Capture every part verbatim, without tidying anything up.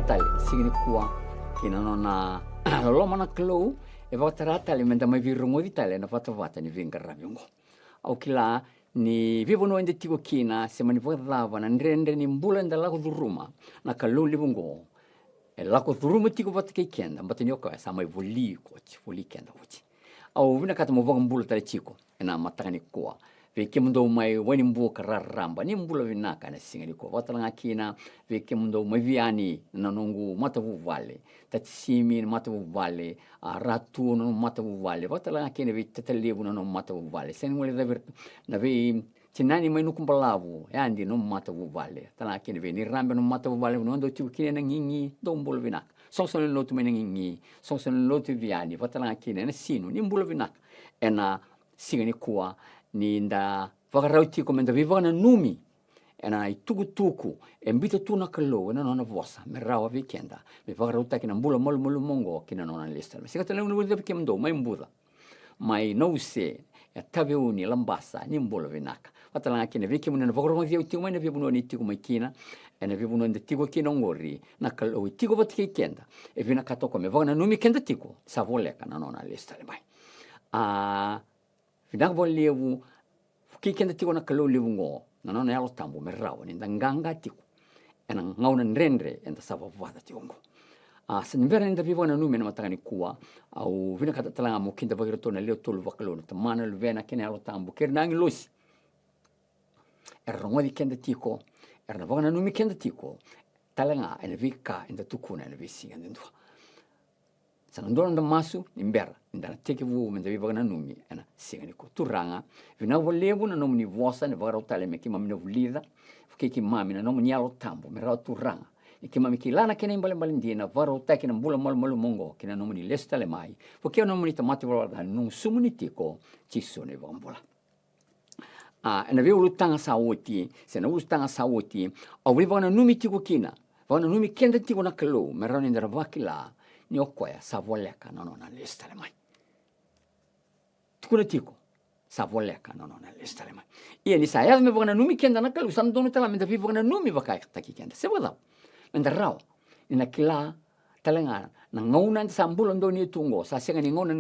tale siga nikua ki na nona loloma na Kalou, e vakatara tale me da mai veirogoci tale na vatavata ni veiqaravi oqo. Au kila ni veivanua eda tiko kina se mani vakacava na dredre ni bula eda lako curuma, na Kalou levu oqo e lako curuma tiko vata kei keda, baleta ni o koya sa mai voli iko oti, voli keda oti. Au vinakata mo vakabula tale tiko ena mataka nikua. Vei kemudou mai Wainibuka, raraba, ni bula vinaka ena siga nikua. Vakatalega kina vei kemudou mai Viani, na noqu matavuvale, Tatisimi na matavuvale, a Ratu na noqu matavuvale. Vakatalega kina vei Tatalevu na noqu matavuvale. Sega ni guilecavi iratou na vei tinani mai Nukubalavu, e adi nomu matavuvale. Talega kina vei Nirabe nomu matavuvale, vanua dou tiko kina e Nagigi, dou bula vinaka. Soqosoqo ni lotu mai Nagigi, soqosoqo ni lotu e Viani, vakatalega kina e Nasinu, ni bula vinaka ena siga nikua, ni da vakarau tiko me da veivakananumi ena itukutuku e biuta tu na Kalou ena nona vosa me rawa vei keda me vakarautaki na bula malumalumu oqo ki na nona lesu tale mai. Sega tale ni guilecavi kemudou mai Buca, mai Nausea, Taveuni, Labasa, ni bula vinaka. Vakatalega kina vei kemuni na vakarogoci au tiko mai na veivanua ni tiko mai kina, ena veivanua eda tiko kina oqori, na Kalou e tiko vata kei keda. E vinakata o koya me vakananumi keda tiko, sa voleka na nona lesu tale mai. A, vinaka vakalevu, vukei keda tiko na Kalou levu oqo, na nona Yalo Tabu me rawa ni da qaqa tiko ena gauna dredre eda sa vavaca tiko oqo. A, sa ni bera ni da veivakananumi ena mataka nikua, au vinakata talega mo kidavaki iratou na lewe tolu vakalou, na Tamana, Luvena kei na Yalo Tabu, kei ira na agilosi. Era rogoci keda tiko, era na vakananumi keda tiko talega ena veika eda tukuna ena veisiga yadudua. Sa na dua na noda masu ni bera ni da na tekivu me da veivakananumi ena siga nikua. Turaga, vinaka vakalevu na nomuni vosa ni vakarau tale me keimami na vulica. Vukei keimami na nomuni Yalo Tabu me rawa, Turaga, ni keimami kila na kena ibalebale dina, vakarautaki na bula malumalumu oqo ki na nomuni lesu tale mai. Vukei au na nomuni tamata ivalavala ca, noqu sumuni tiko, Jisu na iVakabula. A, ena veiulutaga sa oti, se na ulutaga sa oti, au veivakananumi tiko kina, vakananumi keda tiko na Kalou me rawa ni da na vakila ni o koya sa voleka na nona lesu tale mai. Tukuna tiko, sa voleka na nona lesu tale mai. Ia ni sa yaco me vakananumi keda na Kalou, sa dodonu talega me da veivakananumi vakataki keda. Se vakacava? Me da rawa ni na kila talega na gauna eda sa bula donuya tu oqo, sa sega ni gauna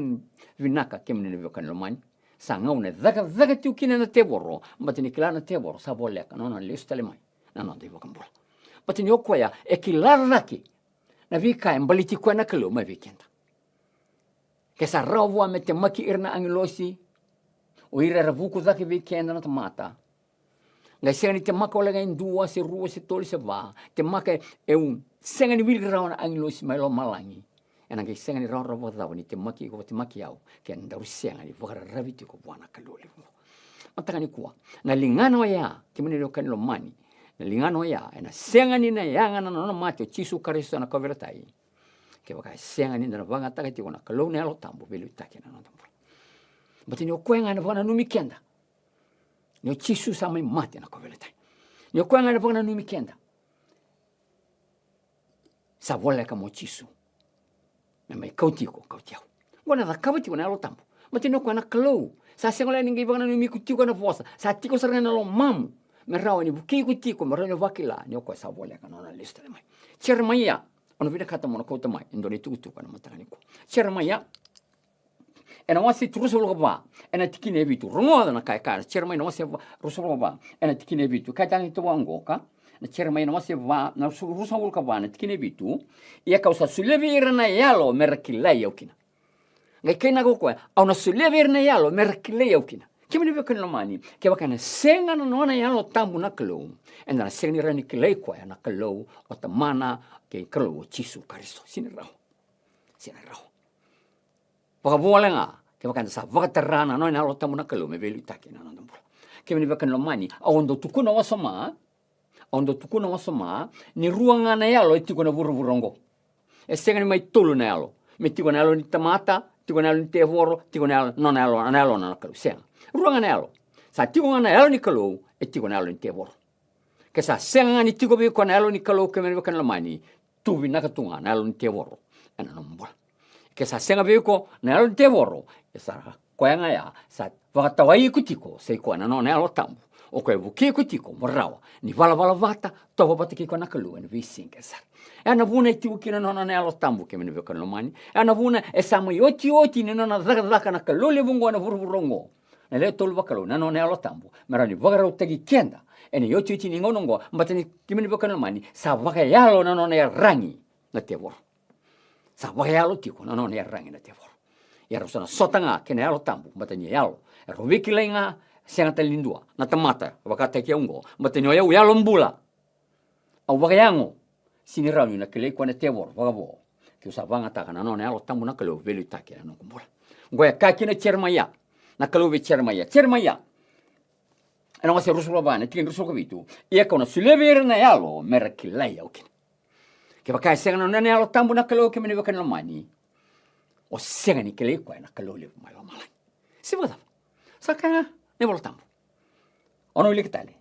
vinaka, kemuni na veiwekani lomani. Sa gauna e cakacaka tiko kina na tevoro, baleta ni kila na tevoro sa voleka na nona lesu tale mai na noda iVakabula. Baleta ni o koya e kila cake na veika e baleti koya na Kalou mai vei keda. Ke sa rawa vua me temaki ira na agilosi, o ira era vuku cake vei keda na tamata, qai sega ni temaka wale ga e dua se rua se tolu se va, temaka e, e u, sega ni wili rawa na agilosi mai lomalagi, ena qai sega ni rawarawa vakacava ni temaki iko, temaki au, ke daru sega ni vakararavi tiko vua na Kalou levu. Mataka nikua, na ligana oya, kemuni na veiwekani lomani, na ligana oya ena sega ni na yaga na nona mate o Jisu Karisito ena kauveilatai, kevaka e sega ni da na vakayagataka tiko na Kalou na Yalo Tabu veiliutaki ena noda bula. Baleta ni o koya ga ena vakananumi keda ni o Jisu sa mai mate ena kauveilatai. Ni o koya ga ena vakananumi keda, sa voleka mo Jisu me mai kauti iko, kauti au. Oqo na cakava tiko na Yalo Tabu. Baleta ni o koya na Kalou. Sa sega wale ni qai vakananumi iko tiko ena vosa, sa tiko sara ga ena lomamu, me rawa ni vukei iko tiko me rawa ni vakila ni o koya sa voleka na nona lesu tale mai. Jeremaia, au na vinakata mo na kauta mai e dua na itukutuku ena mataka nikua. Jeremaia, ena wase ruasagavulu ka va, ena tikina e vitu. Rogoca na ka e kaya na Jeremaia na wase va, ruasagavulu ka va, ena tikina e vitu. Kaya tale tu vaqo ka, na Jeremaia na wase va, na rusa-, ruasagavulu ka va, na tikina e vitu. Ia kau sa solia vei ira na yalo me ra kilai au kina. Qai kainaka o koya, au na solia vei ira na yalo me ra kilai au kina. Kemuni na veiwekani lomani, kevaka ena sega na nona Yalo Tabu na Kalou, eda na sega ni rawa ni kilai koya na Kalou o Tamana kei Kalou o Jisu Karisito. Sega ni rawa. Sega ni rawa. Vakavo wale ga kevaka eda sa vakatara na nona Yalo Tabu na Kalou me veiliutaki ena noda bula. Kemuni na veiwekani lomani, au dau tukuna wasoma, au dau tukuna wasoma ni rua ga na yalo e tiko ena vuravura oqo. E sega ni mai tolu na yalo. Me tiko na yalo ni tamata, tiko na yalo ni tevoro, tiko na yalo, nona yalo, na yalo na Kalou. Sega. Rua ga na yalo. Sa tiko ga na yalo ni Kalou, e tiko na yalo ni tevoro. Ke sa sega ga ni tiko vei iko na yalo ni Kalou, kemuni na veiwekani lomani, tu vinaka tu ga na yalo ni tevoro ena nomu bula. Ke sa sega vei iko na yalo ni tevoro, e sa koya ga ya sa vakatawai iko tiko, sa i koya na nona Yalo Tabu. O koya e vukei iko tiko mo rawa ni valavala vata, tovo vata kei koya na Kalou ena veisiga kece sara. E a na vuna e tiko kina na nona Yalo Tabu, kemuni na veiwekani lomani. E a na vuna e sa mai otioti ni nona cakacaka na Kalou levu oqo ena vuravura oqo, na lewe tolu vakalou, na nona Yalo Tabu, me rawa ni vakarautaki keda ena iotioti ni gauna oqo, baleta ni, kemuni na veiwekani lomani, sa vakayalo na nona iyaragi na tevoro. Sa vakayalo tiko na nona iyaragi na tevoro. Ia rau sa na sota ga kei na Yalo Tabu, baleta ni yalo. E rau veikilai ga, sega tale ni dua na tamata vakataki au oqo, baleta ni o yau yalo bula. Au vakayago. Sega ni rawa niu na kilai koya na tevoro vakavo keu sa vakayagataka na nona Yalo Tabu na Kalou veiliutaki ena noqu bula. Oqo e kaya kina o Jeremaia, na Kalou vei Jeremaia. Jeremaia, ena wase ruasagavulu ka va, na tikina ruasagavulu ka vitu: Ia kau na solia vei ira na yalo me ra kilai au kina. Kevaka e sega na nona Yalo Tabu na Kalou, kemuni na veiwekani lomani, o sega ni kilai koya na Kalou levu mai lomalagi. Se vakacava? Sa kaya na iVola Tabu. O na wilika tale: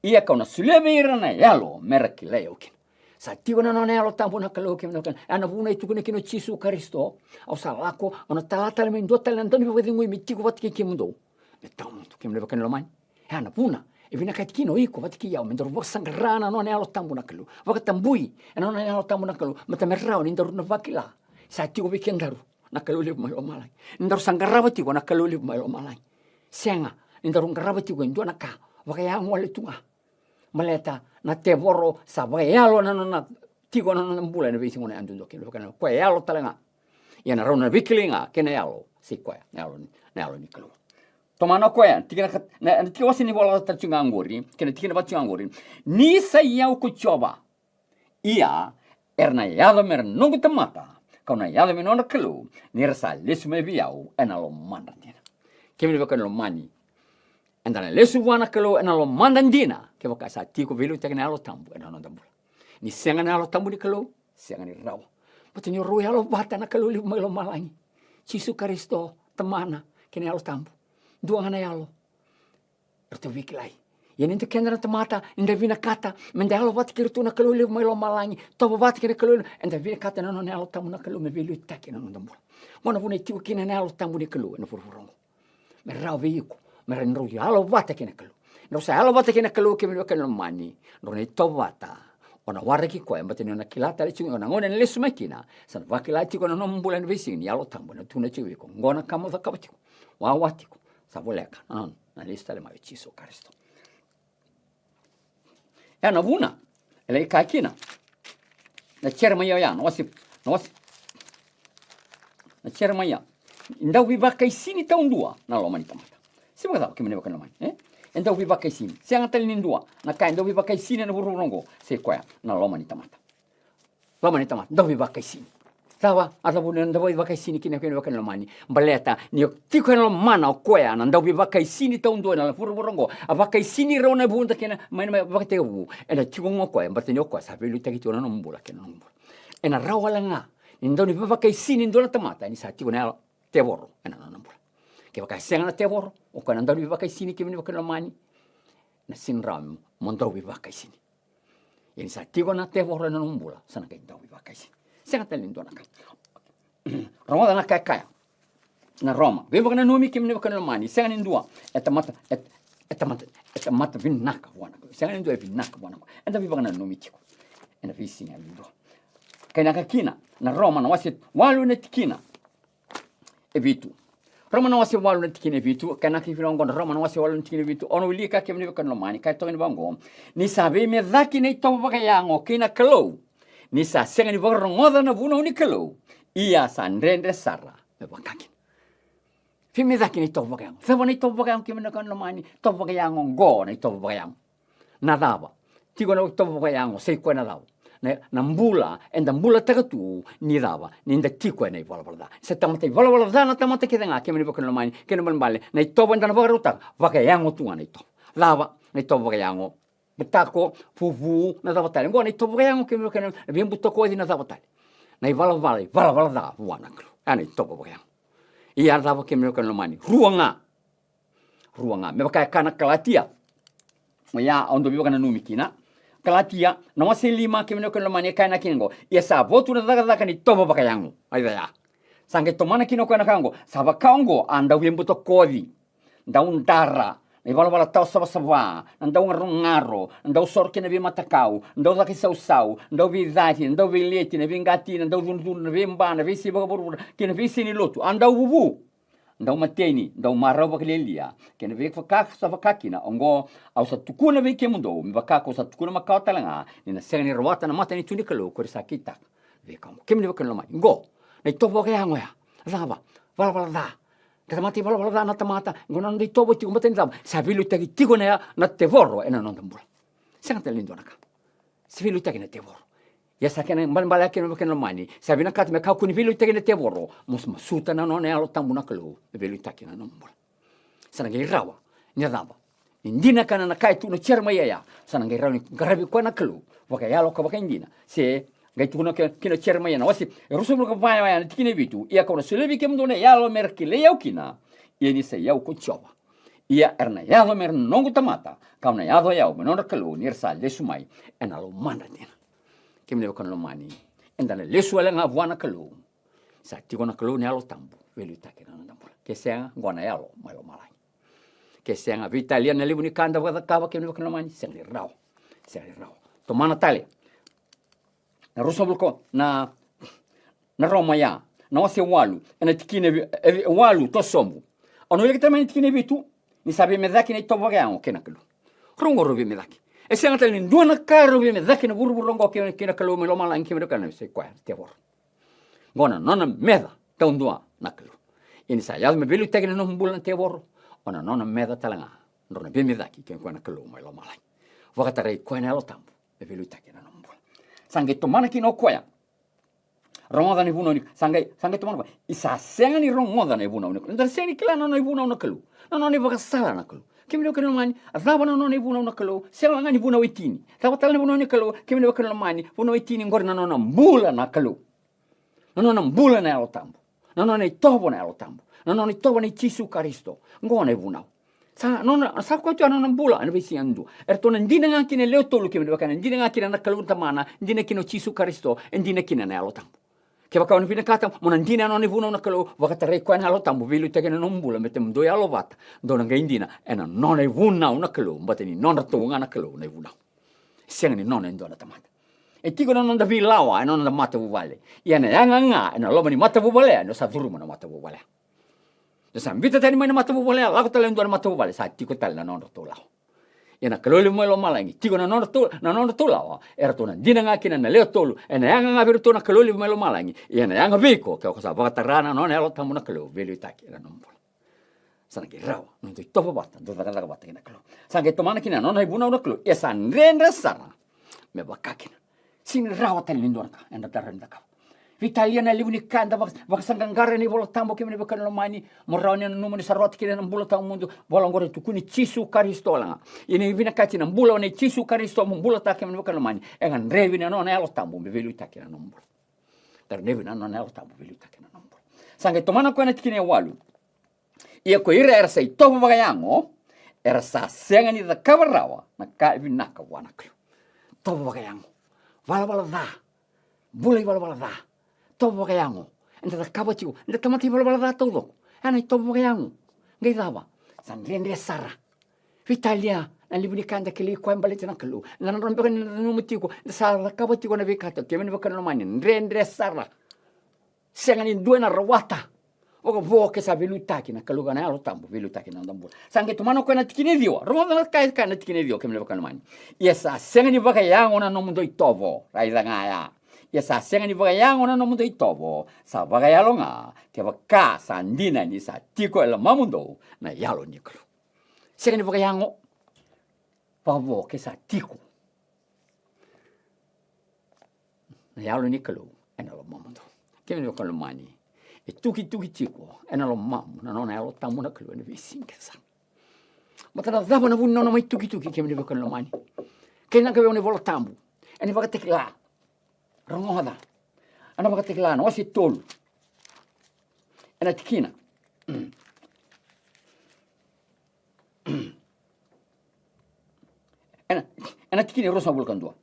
Ia kau na solia vei ira na yalo me ra kilai au kina. Sa tiko na nona Yalo Tabu na Kalou, kemuni na veiwekani. E a na vuna e tukuna kina o Jisu Karisito: Au sa lako, au na tala tale mai dua tale na Daunivakacegui me tiko vata kei kemudou, me tawamudu, kemuni na veiwekani lomani. E a na vuna e vinakati kina o iko vata kei au me daru vakasaqara na nona Yalo Tabu na Kalou. Vakatabui ena nona Yalo Tabu na Kalou, baleta me rawa ni daru na vakila sa tiko vei kedaru na Kalou levu mai lomalagi. Ni daru sa qarava tiko na Kalou levu mai lomalagi. Sega ni daru qarava tiko e dua na ka vakayago wale tu ga. Baleta na tevoro sa vakayalo na nona tiko na nona bula ena veisiga oqo, na yadudua, kemuni na veiwekani. Koya e yalo tale ga. Ia na rau na veikilai ga kei na yalo, se koya na yalo ni, na yalo ni Kalou. Tomana o koya, tikina ka, na, na tikina wase ni vola tale tu ga oqori, kei na tikina va tu ga oqori: Ni sa i au ko Jiova, ia era na yaco me ra noqu tamata, kau na yaco me nodra Kalou, ni ra sa lesu mai vei au ena lomadra dina. Kemuni na veiwekani lomani, eda na lesu vua na Kalou ena lomada dina kevaka sa tiko veiliutaki na Yalo Tabu ena noda bula. Ni sega na Yalo Tabu ni Kalou, sega ni rawa. Baleta ni o rau yalo vata na Kalou levu mai lomalagi, Jisu Karisito, Tamana kei na Yalo Tabu. Dua ga na yalo. Eratou veikilai. Ia ni da keda na tamata, ni da vinakata me da yalo vata kei iratou na Kalou levu mai lomalagi, tovo vata kei na Kalou, eda vinakata na nona Yalo Tabu na Kalou me veiliutaki ena noda bula. Oqo na vuna e tiko kina na Yalo Tabu ni Kalou ena vuravura oqo, me rawa vei iko, me rawa ni drau yalo vata kei na Kalou. Drau sa yalo vata kei na Kalou, kemuni na veiwekani lomani, drau na itovo vata. O na waraki koya, baleta ni o na kila tale tiko, o na gauna ena lesu mai kina, sa na vakila tiko na nomu bula ena veisiga ni Yalo Tabu ena tukuna tiko vei iko: Oqo na ka mo cakava tiko. Wawa tiko. Sa voleka na nona, na lesu tale mai o Jisu Karisito. E a na vuna e lai kaya kina na Jeremaia oya, na wase, na wase, na Jeremaia: E dau veivakaisini taudua na loma ni tamata. Se vakacava, kemuni na veiwekani lomani, e? E dau veivakaisini. Sega tale ni dua na ka e dau veivakaisini ena vuravura oqo, se koya na loma ni tamata. Loma ni tamata, dau veivakaisini. Cava, a cava na dau veivakaisini kina, kemuni na veiwekani lomani? Baleta ni o tiko ena lomana o koya na dau veivakaisini taudua ena vuravura oqo. A vakaisini rau na vuda kei na, mai na, mai vakatekivu. Ena tiko ga o koya, baleta ni o koya sa veiliutaki tiko na nomu bula kei na noqu bula. Ena rawa wale ga ni dau ni veivakaisini e dua na tamata ni sa tiko na yalo tevoro ena nona bula. Kevaka e sega na tevoro, o koya na dau ni veivakaisini, kemuni na veiwekani lomani, na sega ni rawa mo dau veivakaisini. Ia ni sa tiko na tevoro ena nomu bula, sa na qai dau veivakaisini. Sega tale ni dua na ka. Rogoca na ka e kaya na Roma. Veivakananumi, kemuni na veiwekani lomani, sega ni dua e tamata, e, e tamata, e tamata vinaka vua na Kalou. Sega ni dua e vinaka vua na Kalou. Eda veivakananumi tiko ena veisiga yadua. Kainaka kina na Roma na wase walu na tikina e vitu. Roma na wase walu na tikina e vitu, kainaka vinaka oqo na Roma na wase walu na tikina e vitu. O na wilika, kemuni na veiwekani lomani, ka e toka ni vaqo: Ni sa veimecaki na itovo vakayago kei na Kalou, ni sa sega ni vakarogoca na vunau ni Kalou, ia sa dredre sara me vaka kina. Veimecaki na itovo vakayago. Cava na itovo vakayago, kemuni na veiwekani lomani? Itovo vakayago oqo, na itovo vakayago. Na cava? Tiko na itovo vakayago, sa i koya na cava? Na, na bula eda bulataka tu ni cava? Ni da tiko ena ivalavala ca. Sa tamata ivalavala ca na tamata kece ga, kemuni na veiwekani lomani, kena ibalebale na itovo eda na vakarautaka, vakayago tu ga na itovo. Cava na itovo vakayago? Butako, vuvu, na cava tale? Oqo na itovo vakayago, kemuni na veiwekani lomani, na veibutakoci, na cava tale? Na ivalavala, ivalavala ca vua na Kalou. A, na itovo vakayago. Ia cava, kemuni na veiwekani lomani? Rua ga. Rua ga. Me vaka e kaya na Kalatia. Oya au dau veivakananumi kina. Kalatia na wase lima, kemuni na veiwekani lomani, e kaya na kina oqo: Ia sa votu na cakacaka ni itovo vakayago. Ai caya. Sa qai tomana kina o koya na ka oqo: Sa vaka oqo a dau veibutakoci, daudara, Na ivalavala tawa savasava, na dau garogaro, na dau soro kei na veimatakau, na dau caka isausau, na dau veicaci, na dau veileti, na veiqati, na dau cudrucudru, na veiba, na veisei vakavuravura kei na veisei ni lotu, a dau vuvu, dau mateni, dau marau vakalialia, kei na veika sa vaka kina. Oqo au sa tukuna vei kemudou me vaka kau sa tukuna makawa tale ga, ni na sega ni rawata na matanitu ni Kalou ko ira sa kitaka. Veika oqo, kemuni na veiwekani lomani, oqo na itovo vakayago ya. Cava? Valavala ca. Na tamata ivalavala ca na tamata, oqo na noda itovo tiko, baleta ni cava? Sa veiliutaki tiko na, na tevoro ena noda bula. Sega tale ni dua na ka. Sa veiliutaki na tevoro. Ia sa kena ibalebale, kemuni na veiwekani lomani, sa vinakata me kakua ni veiliutaki na tevoro, mo masuta na nona Yalo Tabu na Kalou me veiliutaki na nomu bula. Sa na qai rawa ni cava? Ni dina kina na ka e tukuna o Jeremaia ya, sa na qai rawa ni qaravi koya na Kalou vakayalo ka vakaidina. Se qai tukuna kina o Jeremaia na wase e ruasagavulu ka va, na tikina e vitu: Ia kau na solia vei kemudou na yalo me ra kilai au kina, ia ni sa i au ko Jiova. Ia era na yaco me ra noqu tamata, kau na yaco o yau me nodra Kalou, ni ra sa lesu mai ena lomadra dina. Kemuni na veiwekani lomani, eda na lesu wale ga vua na Kalou. Sa tiko na Kalou na Yalo Tabu veiliutaki ena noda bula. Ke sega, oqo na yalo mai lomalagi. Ke sega, veitalia na levu ni ka da vakacakava, kemuni na veiwekani lomani, sega ni rawa. Sega ni rawa. Tomana tale na ruasagavulu ka, na, na Roma ya, na wase walu, ena tikina e vi-, e vi-, walu, toso sobu. Au na wilika tale mai na tikina e vitu: Ni sa veimecaki na itovo vakayago kei na Kalou. Rau oqo rau veimecaki. E sega tale ni dua na ka rau veimecaki na vuravura oqo kei, kei na Kalou mai lomalagi, kemuni na veiwekani, sa i koya na tevoro. Oqo na nona meca taudua na Kalou. Ia ni sa yaco me veiliutaki na nomu bula na tevoro, o na nona meca tale ga, drau na veimecaki kei koya na Kalou mai lomalagi. Vakatarai koya na Yalo Tabu me veiliutaki na nomu bula. Sa qai tomana kina o koya. Rogoca na ivunau ni, sa qai, sa qai tomana o koya. I sa sega ni rogoca na ivunau ni Kalou. Eda sega ni kila na nona ivunau na Kalou. Na nona ivakasala na Kalou. Kemuni na veiwekani lomani, a cava na nona ivunau na Kalou? Sega ga ni vunau e tini. Cava tale na vunau ni Kalou? Kemuni na veiwekani lomani, vunau e tini oqori na nona bula na Kalou. Na nona bula na Yalo Tabu. Na nona itovo na Yalo Tabu. Na nona itovo nei Jisu Karisito. Oqo na ivunau. Sa nona, sa koya tu ya na nona bula ena veisiga dua. Eratou na dina ga kina e lewe tolu, kemuni na veiwekani, na dina ga kina na Kalou na Tamana, dina kina o Jisu Karisito, e dina kina na Yalo Tabu. Kevaka o na vinakata mo na dina ena nona ivunau na Kalou, vakatarai koya na Yalo Tabu veiliutaki ena nomu bula, me te mo dou yalo vata, dou na qai dina ena nona ivunau na Kalou, baleta ni nodratou ga na Kalou na ivunau. Sega ni nona e dua na tamata. E tiko na noda veilawa ena noda matavuvale. Ia na yaga ga ena loma ni matavuvale ya, ni o sa curuma na matavuvale ya. Ni o sa biuta tani mai na matavuvale ya, lako tale e dua na matavuvale, sa tiko tale na nodratou lawa. Ia na Kalou levu mai lomalagi, tiko na nodratou, na nodratou lawa, eratou na dina ga kina na lewe tolu, ena yaga ga vei iratou na Kalou levu mai lomalagi, ia ena yaga vei iko, ke o sa vakatara na nona Yalo Tabu na Kalou veiliutaki ena nomu bula. Sa na qai rawa ni dou itovo vata, dou cakacaka vata kei na Kalou. Sa qai tomana kina na nona ivunau na Kalou, ia sa dredre sara me vaka kina. Sega ni rawa tale ni dua na ka eda rawa ni cakava. Veitalia na levu ni ka eda vaka, vakasaqaqara ena iVola Tabu, kemuni na veiwekani lomani, mo rawa ni nanuma ni sa rawata kina na bula tawamudu. Vola oqori e tukuni Jisu Karisito wale ga. Ia ni vinakati na bula nei Jisu Karisito mo bulataka, kemuni na veiwekani lomani, e gadrevi na nona Yalo Tabu me veiliutaki na nomu bula. Gadrevi na nona Yalo Tabu veiliutaki na nomu bula. Sa qai tomana o koya na tikina e walu. Ia ko ira era sa itovo vakayago, era sa sega ni cakava rawa na ka e vinaka vua na Kalou. Tovo vakayago. Valavala ca. Bula ivalavala ca. Tovo vakayago. Eda cakava tiko, eda tamata ivalavala ca taucoko. Ena itovo vakayago. Qai cava? Sa dredre sara. Veitalia na levu ni ka eda kilai koya baleti na Kalou. Eda na rawa beka ni nanuma tiko, eda sa cakava tiko na veika taucoko, kemuni na veiwekani lomani, dredre sara. Sega ni dua ena rawata. Vakavo ke sa veiliutaki na Kalou, na Yalo Tabu veiliutaki na noda bula. Sa qai tomana o koya na tikina e ciwa. Rogoca na ka e kaya na tikina e ciwa, kemuni na veiwekani lomani. Ia sa sega ni vakayago na nomudou itovo. Raica ga ya. Ia sa sega ni vakayago na nomudou itovo. Sa vakayalo ga kevaka sa dina ni sa tiko e lomamudou na Yalo ni Kalou. Sega ni vakayago. Vakavo ke sa tiko na Yalo ni Kalou ena lomamudou. Kemuni na veiwekani lomani, e tukituki tiko ena lomamu na nona Yalo Tabu na Kalou ena veisiga kece sara. Baleta na cava na vu ni nona mai tukituki, kemuni na veiwekani lomani? Kei na qai vei au na iVola Tabu ena iVakatakila. Rogoca. Ena iVakatakila na wase tolu, ena tikina, ena, ena tikina e ruasagavulu ka dua.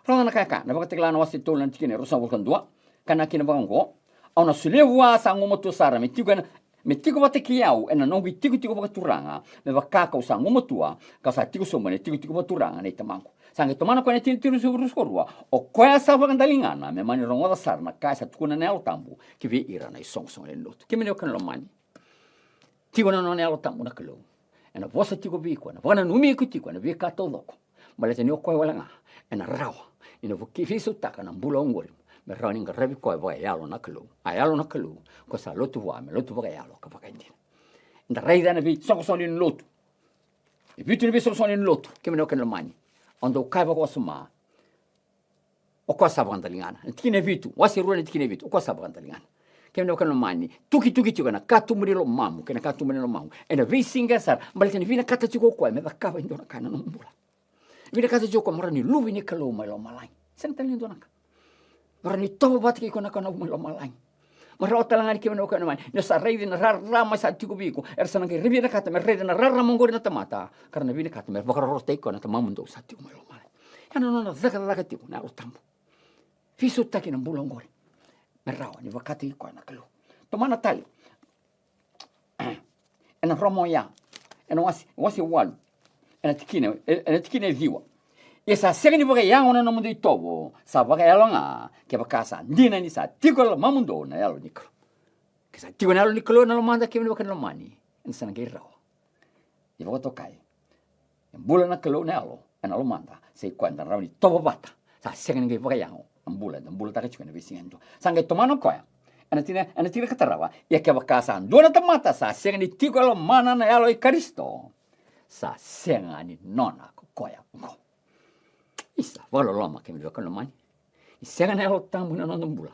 Rogoca na ka e kaya na iVakatakila na wase tolu na tikina e ruasagavulu ka dua. Kaya kina vaka oqo: Au na solia vua sa gumatua sara me tiko ena, Me tiko vata kei au ena noqu itikotiko vakaturaga, me vaka kau sa gumatua, kau sa tiko sobu ena itikotiko vakaturaga nei Tamaqu. Sa qai tomana o koya na tikina e ruasagavulu ka rua: O koya sa vakadaligana me mani rogoca sara na ka e sa tukuna na Yalo Tabu ki vei ira na isoqosoqo ni lotu. Kemuni na wekaqu lomani, tiko na nona Yalo Tabu na Kalou. Ena vosa tiko vei iko, ena vakananumi iko tiko ena veika taucoko. Baleta ni o koya wale ga ena rawa ni na veisautaka na bula oqori, me rawa ni qaravi koya vakayalo na Kalou. A yalo na Kalou, ko sa lotu vua me lotu vakayalo ka vakaidina. Eda raica ena veisoqosoqo ni lotu, e vitu na veisoqosoqo ni lotu, kemuni na wekaqu lomani. Au dau kaya vakawasoma, o koya sa vakadaligana. Na tikina e vitu, wase rua na tikina e vitu, o koya sa vakadaligana. Kemuni na wekaqu lomani, tukituki tiko ena katuba ni lomamu kei na katuba ni lomamu ena veisiga sara, baleta ni vinakata tiko o koya me cakava e dua na ka ena nomu bula. Vinakata tiko o koya mo rawa ni luve ni Kalou mai lomalagi. Sega tale ni dua na ka. Mo rawa ni tovo vata kei koya na Kalou mai lomalagi. Mo rawa tale ga ni, kemuni na wekaqu lomani, ni o sa raici na rarama sa tiko vei iko, era sa na qai vinakata me raica na rarama oqori na tamata, ka ra na vinakata me vakarorotaki koya na Tamamudou sa tiko mai lomalagi. Ya na nona cakacaka tiko na Yalo Tabu. Veisautaki na bula oqori me rawa ni vakataki koya na Kalou. Tomana tale ena Roma oya, ena wase, wase walu, ena tikina, e, ena tikina e ciwa: Ia sa sega ni vakayago na nomudou itovo, sa vakayalo ga, kevaka sa dina ni sa tiko e lomamudou na Yalo ni Kalou. Ke sa tiko na Yalo ni Kalou ena lomada, kemuni na wekaqu lomani, eda sa na qai rawa ni vakatokai e bula na Kalou na Yalo ena lomada, sa i koya eda rawa ni tovo vata. Sa sega ni qai vakayago na bula eda bulataka tiko ena veisiga e dua. Sa qai tomana o koya ena tikina, ena tikina ka tarava: Ia kevaka sa dua na tamata sa sega ni tiko e lomana na Yalo i Karisito, sa sega ni nona ko koya oqo. Isa, vakaloloma, kemuni na wekaqu lomani. Ni sega na Yalo Tabu ena noda bula,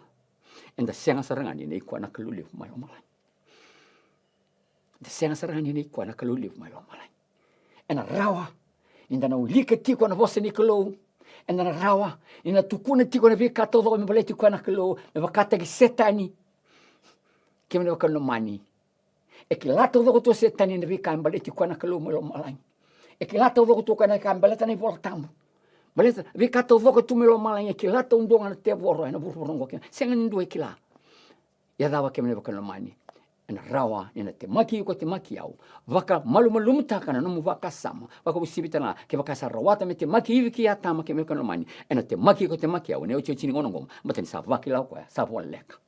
eda sega sara ga ni nei koya na Kalou levu mai lomalagi. Eda sega sara ga ni nei koya na Kalou levu mai lomalagi. Ena rawa ni da na wilika tiko na vosa ni Kalou. Eda na rawa ni na tukuna tiko na veika taucoko me baleti koya na Kalou, me vakataki Setani. Kemuni na wekaqu lomani, e kila taucoko tu o Setani na veika e baleti koya na Kalou mai lomalagi. E kila taucoko tu o koya na veika e baleta na iVola Tabu. Baleta veika taucoko tu mai lomalagi e kila taudua ga na tevoro ena vuravura oqo. Kena sega ni dua e kila. Ia cava, kemuni na wekaqu lomani? Ena rawa ni na temaki iko, temaki au. Vakamalumalumutaka na nomu vakasama, vakauasivi tale ga. Kevaka sa rawata me temaki Ivi kei Atama, kemuni na wekaqu lomani, ena temaki iko, temaki au ena iotioti ni gauna oqo, baleta ni sa vakila o koya sa voleka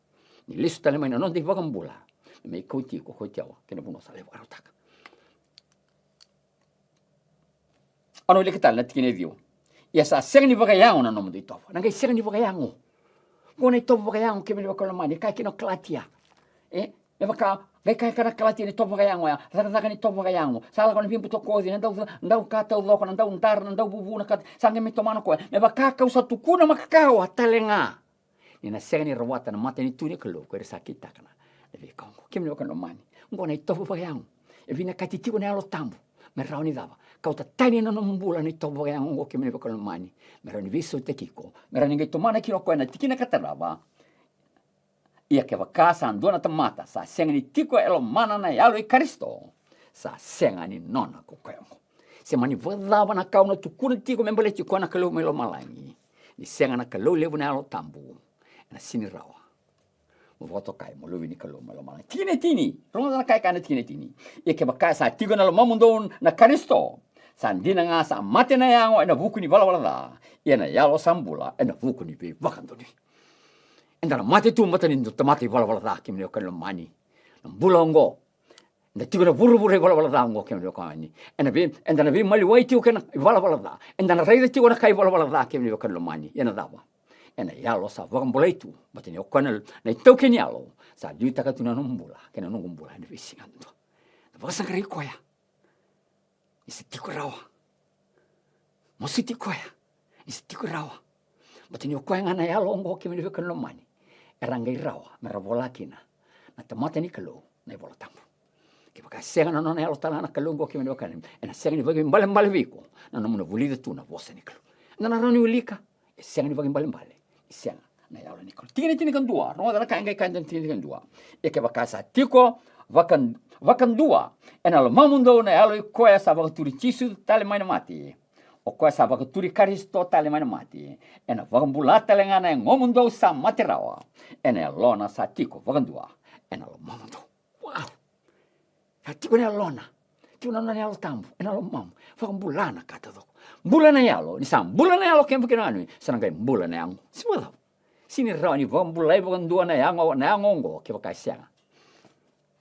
ni lesu tale mai na noda iVakabula me mai kauti iko, kauti au ki na vanua sa lai vakarautaka. Au na wilika tale na tikina e ciwa: Ia sa sega ni vakayago na nomudou itovo. Na qai sega ni vakayago. Qo na itovo vakayago, kemuni na wekaqu lomani, e kaya kina o Kalatia. E, me vaka qai kaya kina o Kalatia na itovo vakayago ya, cakacaka ni itovo vakayago. Sa lako na veibutakoci, na dau, dau ka taucoko, na dau dara, na dau vuvu, na ka, sa qai mai tomana o koya: Me vaka kau sa tukuna makawa tale ga ni na sega ni rawata na matanitu ni Kalou ko ira sa kitaka na veika oqo. Kemuni na wekaqu lomani, oqo na itovo vakayago. E vinakati tiko na Yalo Tabu me rawa ni cava? Kauta tani na nomu bula na itovo vakayago oqo, kemuni na wekaqu lomani, me rawa ni veisautaki iko, me rawa ni qai tomana kina o koya na tikina ka tarava: Ia kevaka sa dua na tamata sa sega ni tiko e lomana na Yalo i Karisito, sa sega ni nona ko koya oqo. Se mani vakacava na ka au na tukuna tiko me baleti koya na Kalou mai lomalagi, ni sega na Kalou levu na Yalo Tabu, ena sega ni rawa mo vakatokai mo luve ni Kalou mai lomalagi. Tikina e tini, rogoca na ka e kaya na tikina e tini: Ia kevaka sa tiko ena lomamudou na Karisito, sa dina ga sa mate na yago ena vuku ni valavala ca, ia na yalo sa bula ena vuku ni veivakadonui. Eda na mate tu baleta ni da tamata ivalavala ca, kemuni na wekaqu lomani. Na bula oqo, eda tiko ena vuravura ivalavala ca oqo, kemuni na wekaqu lomani. Eda na vei, eda na veimaliwai tiko kei na ivalavala ca. Eda na raica tiko na ka ivalavala ca, kemuni na wekaqu lomani. Ia na cava? Ena yalo sa vakabulai tu, baleta ni o koya na, na itaukei ni yalo sa liutaka tu na nomu bula kei na noqu bula ena veisiga dodonu. Na vakasaqarai koya. Ni sa tiko rawa. Masuti koya. Ni sa tiko rawa. Baleta ni o koya ga na yalo oqo, kemuni na wekaqu lomani, era qai rawa me ra vola kina na tamata ni Kalou na iVola Tabu. Kevaka e sega na nona yalo tale ga na Kalou oqo, kemuni na wekaqu lomani, ena sega ni vakaibalebale vei iko na nomu na vulica tu na vosa ni Kalou. Eda na rawa ni wilika, e sega ni vakaibalebale ni sega na Yalo ni Kalou. Tikina tinikadua, rogoca na ka e qai kaya na tikina tinikadua: Ia kevaka sa tiko vaka, vakadua ena lomamudou na yalo i koya sa vakaturi Jisu tale mai na mate, o koya sa vakaturi Karisito tale mai na mate, ena vakabula tale ga na yagomudou sa mate rawa ena yalona sa tiko vakadua ena lomamudou. Wow! Ka tiko na yalona, tiko na nona Yalo Tabu ena lomamu. Vakabula na ka taucoko. Bula na yalo. Ni sa bula na yalo, kemudou kei na wekaqu, sa na qai bula na yago. Sega ni rawa ni vakabulai vakadua na yago, na yago oqo kevaka e sega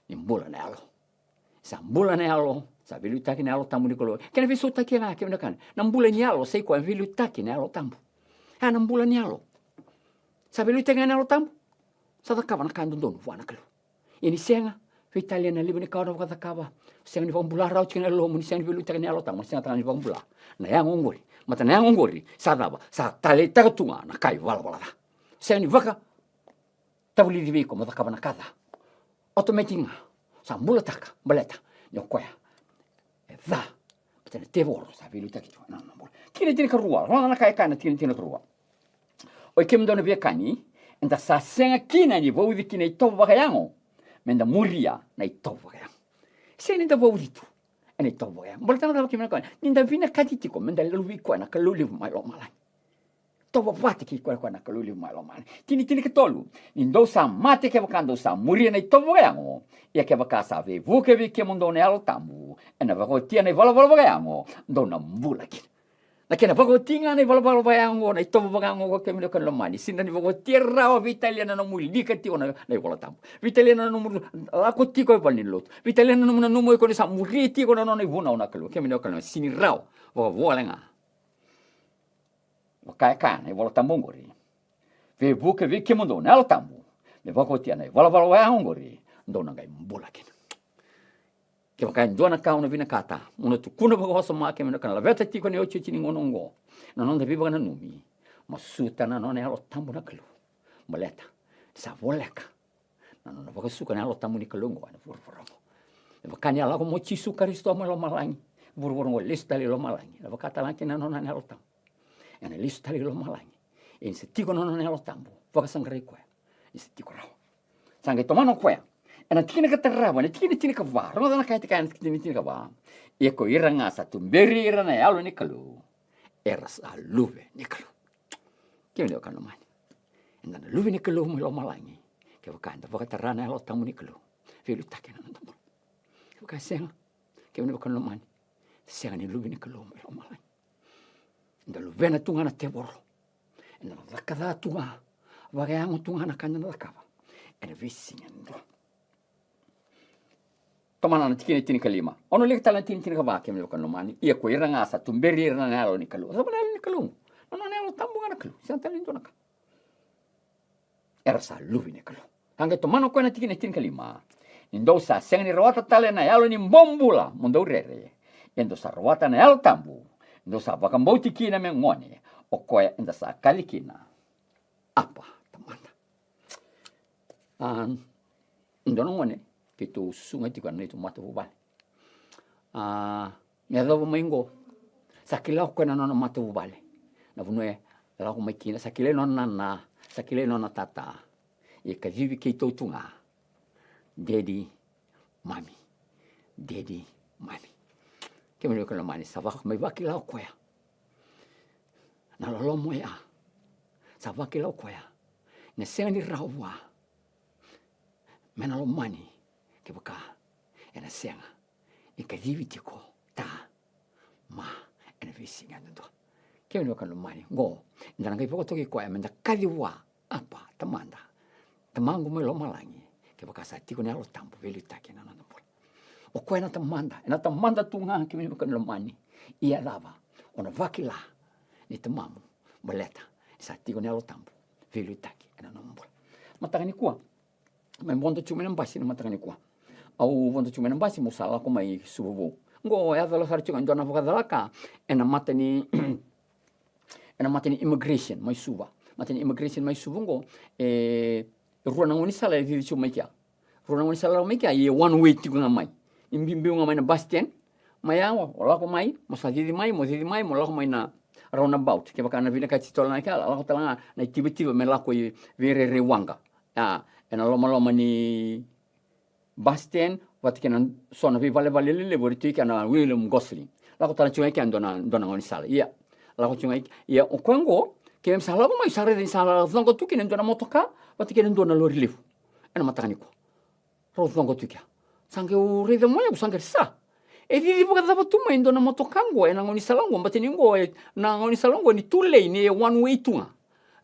ni bula na yalo. Sa bula na yalo, sa veiliutaki na Yalo Tabu ni Kalou. Kena veisautaki ga, kemuni na wekaqu, na bula ni yalo sa i koya e veiliutaki na Yalo Tabu. A, na bula ni yalo sa veiliutaki ga na Yalo Tabu, sa cakava na ka dodonu vua na Kalou. Ia ni sega, veitalia na levu ni ka o na vakacakava. Sega ni vakabula rawa tiko na yalomu ni sega ni veiliutaki na Yalo Tabu, sega tale ga ni vakabula na yago oqori. Baleta na yago oqori sa cava? Sa taleitaka tu ga na ka ivalavala ca. Sega ni vakatavulici vei iko mo cakava na ka ca. Automatic ga sa bulataka, baleta ni o koya e ca. Baleta na tevoro sa veiliutaki tu ena nona bula. Tikina tinikarua, rogoca na ka e kaya na tikina tinikarua. Oi kemudou na veiwekani, eda sa sega kina ni vauci ki na itovo vakayago, meda muria na itovo vakayago. Sega ni da vauci tu ena itovo vakayago. Baleta na cava, kemuni na wekaqu? Ni da vinakati tiko meda luve i koya na Kalou levu mai lomalagi. Tovovata kei koya, koya na Kalou levu mai lomalagi. Tikina tinikatolu. Ni dou sa mate kevaka dou sa muria na itovo vakayago, ia kevaka sa veivuke vei kemudou na Yalo Tabu, ena vakaotia na ivalavala vakayago, dou na bula kina. Na kena vakaoti ga na ivalavala vakayago, na itovo vakayago oqo, kemuni na wekaqu lomani, sega ni vakaotia rawa. Veitalia na nomu wilika tiko na, na iVola Tabu. Veitalia na nomu lako tiko e valenilotu. Veitalia na nomu nanuma o iko ni sa muria tiko na nona ivunau na Kalou, kemuni na wekaqu lomani, sega ni rawa. Vakavole ga. Vaka e kaya na iVola Tabu oqori: Veivuke vei kemudou na Yalo Tabu, me vakaotia na ivalavala vakayago oqori, dou na qai bula kina. Kevaka e dua na ka au na vinakata mo na tukuna vakawasoma, kemuni na wekaqu, ena laveta tiko na iotioti ni gauna oqo, na noda veivakananumi, masuta na nona Yalo Tabu na Kalou. Baleta sa voleka na nona vakasuka na Yalo Tabu ni Kalou oqo ena vuravura oqo. E vaka ni a lako mai o Jisu Karisito mai lomalagi, vuravura oqo, lesu tale i lomalagi. Ena vaka tale ga kina na nona Yalo Tabu, ena lesu tale i lomalagi. Ia ni sa tiko na nona Yalo Tabu, vakasaqarai koya, ni sa tiko rawa. Sa qai tomana o koya ena tikina ka tarava, na tikina tinikava. Rogoca na ka e kaya na tikina tinikava: Ia ko ira ga sa tuberi ira na Yalo ni Kalou, era sa luve ni Kalou. Kemuni na wekaqu lomani, eda na luve ni Kalou mai lomalagi kevaka eda vakatara na Yalo Tabu ni Kalou veiliutaki ena noda bula. Kevaka e sega, kemuni na wekaqu lomani, sega ni luve ni Kalou mai lomalagi. Eda luvena tu ga na tevoro. Eda na caka ca tu ga, vakayago tu ga na ka eda na cakava ena veisiga yadua. Tomana na tikina tinikalima. Au na wilika tale na tikina tinikava, kemuni na wekaqu lomani. Ia ko ira ga sa tuberi ira na Yalo ni Kalou. Cava na Yalo ni Kalou? Na nona Yalo Tabu ga na Kalou, sega tale ni dua na ka. Era sa luve ni Kalou. Sa qai tomana o koya na tikina tinikalima: Ni dou sa sega ni rawata tale na yalo ni bobula mo dou rere, ia dou sa rawata na Yalo Tabu, ni dou sa vakabauti kina me gone, o koya eda sa kaci kina: Apa, Tamada. A, dua na gone keitou susuga tiko ena neitou matavuvale. A, me yacova mai oqo, sa kila o koya na nona matavuvale, na vanua e lako mai kina. Sa kilai nona nana, sa kilai nona tata. E kacivi keitou tu ga: Daddy, Mommy. Daddy, Mommy. Kemuni na wekaqu lomani, sa vaka mai vakila o koya na loloma oya. Sa vakila o koya na sega ni rawa vua me na lomani kevaka ena sega ni kacivi tiko ta, ma, ena veisiga yadua. Kemuni na wekaqu lomani, oqo eda na qai vakatokai koya meda kaci vua: Apa, Tamada, Tamaqu mai lomalagi, kevaka sa tiko na Yalo Tabu veiliutaki ena noda bula. O koya na Tamada, ena Tamada tu ga, kemuni na wekaqu lomani. Ia cava? O na vakila ni tamamu baleta ni sa tiko na Yalo Tabu veiliutaki ena nomu bula. Mataka nikua, mai vodo tiko mai na basi na mataka nikua. Au vodo tiko mai na basi, meu sa lako mai Suva Vou. Oqo e yaco sara tiko ga e dua na vakacalaka ena mata ni ena mata ni immigration mai Suva. Mata ni immigration mai Suva oqo, e rua na gaunisala e cici tiko mai kea. Rua na gaunisala mai kea, ia one way tiko ga mai. Ni biubiu ga mai na bus stand, mai ya o lako mai, mo sa cici mai, mo cici mai, mo lako mai na roundabout. Kevaka na vinakati tale ga kea, lako tale ga na itivativa me lako i Veirerei Waqa. A, ena lomaloma ni bus stand vata kei na so na veivalevale lelevu e tu i kea na William Gosling. Lako tale tiko ga i kea e dua na, dua na gaunisala. Ia, lako tiko ga i kea. Ia, o koya oqo, keimami sa lako mai, sa raica ni sa coqa tu kina e dua na motoka vata kei na dua na lori levu ena mataka nikua. Rau coqa tu i kea. Sa qai raica mai au, sa qai sa. E cici vakacava tu mai e dua na motoka qo ena gaunisala qo, baleta ni qo, ena gaunisala qo ni two lane, e one way tu ga.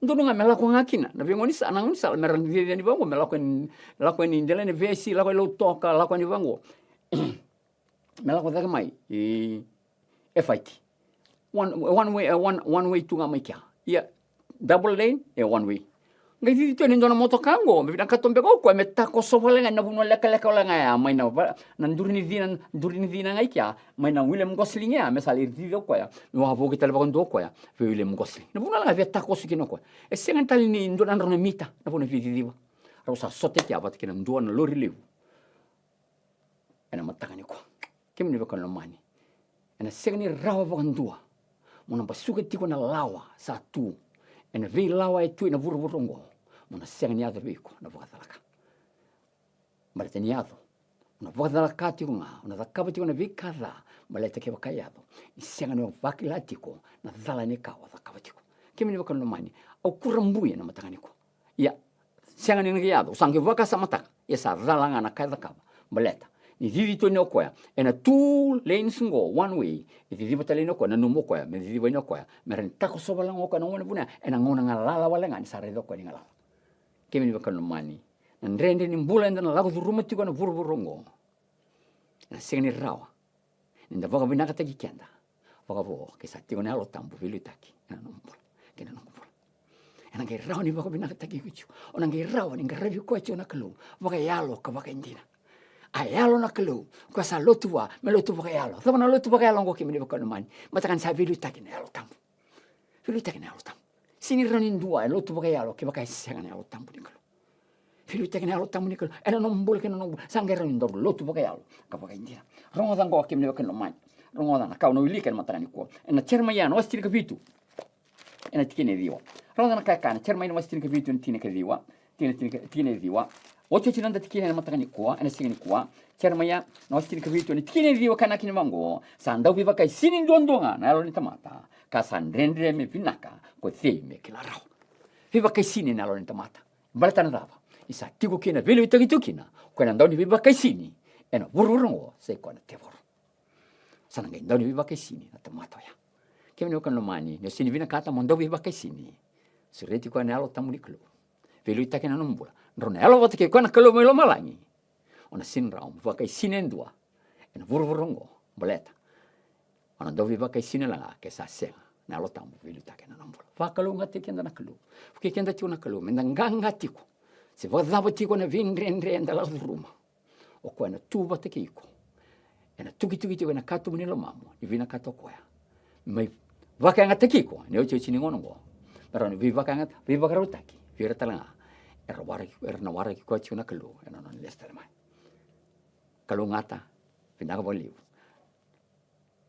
Donu ga me lako ga kina na veigaunisala, na gaunisala, me ra cici yani vaqo, me lako yani, lako yani dela ni vesi, lako yani Lautoka, lako yani vaqo. Me lako cake mai e, e Faiti. One, one way, e one, one way tu ga mai kea. Ia, double lane, e one way. Qai cici tu yani e dua na motoka qo, me vinakata beka o koya me takoso vale ga ena vanua lekaleka wale ga ya, mai na va-, na duri ni cina, duri ni cina ga i kea, mai na William Gosling ya, me sa lai cici o koya, me wavoki tale vakadua o koya vei William Gosling. Na vanua ga via takoso kina o koya. E sega tale ni dua na drau na mita na vanua via ciciva. Rau sa sota i kea vata kei na dua na lori levu. Ena mataka nikua, kemuni na veiwekani lomani, ena sega ni rawa vakadua mo na basuka tiko na lawa sa tu ena veilawa e tu ena vuravura oqo, mo na sega ni yaco vei iko na vakacalaka. Baleta ni yaco, o na vakacalaka tiko ga, o na cakava tiko na veika ca. Baleta kevaka e yaco, ni sega ni o vakila tiko na cala ni ka o cakava tiko. Kemuni na veiwekani lomani, au kurabui ena mataka nikua. Ia, sega ni na qai yaco, au sa qai vakasamataka. Ia sa cala ga na ka e cakava. Baleta ni cici tu yani o koya ena two lanes qo, one way, e ciciva tale yani o koya, nanuma o koya me ciciva yani o koya, me rawa ni takoso vale ga o koya na gone vunea ena gauna galala wale ga ni sa raica o koya ni galala. Kemuni na veiwekani lomani, na dredre ni bula eda na lako curuma tiko ena vuravura oqo, ena sega ni rawa ni da vakavinakataki keda vakavo ke sa tiko na Yalo Tabu veiliutaki ena nomu bula kei na noqu bula. Ena qai rawa ni vakavinakataki iko tiko. O na qai rawa ni qaravi koya tiko na Kalou vakayalo ka vakaidina. A yalo na Kalou, koya sa lotu vua me lotu vakayalo. Cava na lotu vakayalo oqo, kemuni na veiwekani lomani? Baleta ga ni sa veiliutaki na Yalo Tabu. Veiliutaki na Yalo Tabu. Sega ni rawa ni dua e lotu vakayalo kevaka e sega na Yalo Tabu ni Kalou. Veiliutaki na Yalo Tabu ni Kalou ena nomu bula kei na noqu bula. Sa qai rawa ni dau lotu vakayalo ka vakaidina. Rogoca oqo, kemuni na veiwekani lomani. Rogoca na ka au na wilika ena mataka nikua. Ena Jeremaia na wase tinikavitu, ena tikina e ciwa. Rogoca na ka e kaya na Jeremaia na wase tinikavitu, ena tikina e ciwa. Tikina, tikina, tikina e ciwa. Otioti na noda tikina ena mataka nikua, ena siga nikua. Jeremaia na wase tinikavitu, ena tikina e ciwa, kaya kina vaqo: Sa dau veivakaisini duadua ga na yalo ni tamata, ka sa dredre me vinaka ko cei me kila rawa. Veivakaisini na yalo ni tamata. Baleta na cava? Ni sa tiko kina, veiliutaki tiko kina o koya na dauniveivakaisini ena vuravura oqo, sa i koya na tevoro. Sa na qai dauniveivakaisini na tamata oya. Kemuni na veiwekani lomani, ni o sega ni vinakata mo dau veivakaisini, sureti koya na Yalo Tabu ni Kalou. Veiliutaki ena nomu bula. Drau na yalo vata kei koya na Kalou mai lomalagi, o na sega ni rawa mo vakaisini e dua ena vuravura oqo. Baleta o na dau veivakaisini wale ga ke sa sega na Yalo Tabu veiliutaki ena nomu bula. Vakalougatataki keda na Kalou. Vukei keda tiko na Kalou meda qaqa tiko, se vakacava tiko na veidredre eda lako curuma. O koya ena tu vata kei iko, ena tukituki tiko ena katuba ni lomamu ni vinakata o koya me mai vakayagataki iko ena iotioti ni gauna oqo, me rawa ni veivakayaga-, veivakarautaki vei ira tale ga era waraki, era na waraki koya tiko na Kalou ena nona lesu tale mai. Kalougata, vinaka vakalevu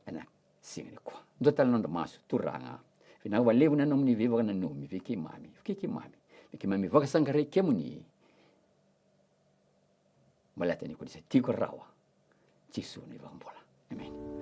ena siga nikua. Dua tale na noda masu. Turaga, vinaka vakalevu na nomuni veivakananumi vei keimami, vei keimami, me keimami vakasaqarai kemuni. Baleta ni ko ni sa tiko rawa, Jisu na iVakabula. Emeni.